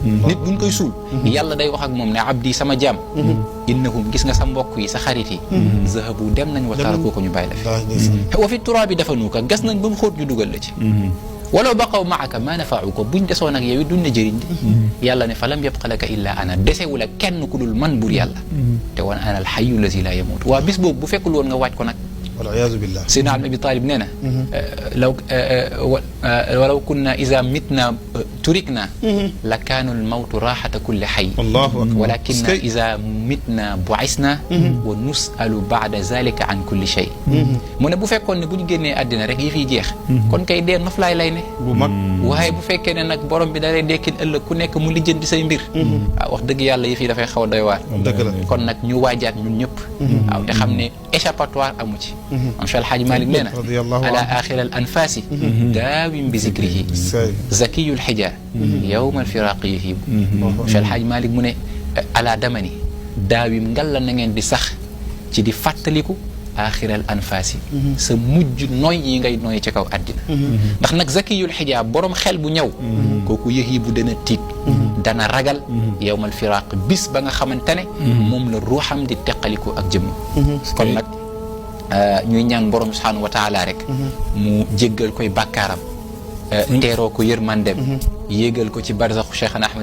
nit buñ koy suul yàlla day wax ak moom ne abdi sama jaam innahum gis nga sa mbokk yi sa xarit yi zahabu dem nañ wa tarakoo ko ñu bàyyi la fi wa fi turaabi dafanuuka gas nañ ba mu xóot ñu dugal la ci walaw baqaw maaka ma nafa'uka buñ desoon ak yow it duñ la jëriñ di yàlla ne fa lam yabqa laka illa ana desewu la kenn ku dul man bur yàlla te wan ana al hayyu allazi la yamut waa bis boobu bu fekkul woon nga waaj ko nag والعياذ بالله سيدنا علي بن ابي طالب نينا ولو كنا اذا متنا تركنا لكان الموت راحه كل حي الله اكبر ولكن اذا متنا بعثنا ونسال بعد ذلك عن كل شيء من بو فيكون ني بو ني генي ادنا رك يفي جيخ كون كاي دين نفلاي لاي ني bu mag waye bu fekke ne nak borom bi da lay dekkil ëlëk ku nekk mu lijeenti say mbir wax deug yàlla yifi da fay xaw doy waar kon nak ñu waajaat ñun ñëpp waaw te xamne échappatoire amu ci am Cheikh El Hadj Malick nee na ala axir al anfasi daawim bi zikrihi zakiyul xija yowma alfiraqi yuhibu Cheikh El Hadj Malick mu ne ala damani daawim ngal la na ngeen di sax ci di fàttaliku axiral anfaasi sa mujj noy yi ngay noy ci kaw àddina ndax nag zakiyul xijaab borom xel bu ñëw kooku yëx yi bu dana tiit dana ragal yowmal firaq bis ba nga xamante ne moom la ruuxam di teqaliku ak jëmm kon nag ñuy ñaan borom subhanahu wa taala rek mu jéggal koy bàkkaaram teeroo ko yërmandem yéegal ko ci barzaxu Cheikhana Ahmed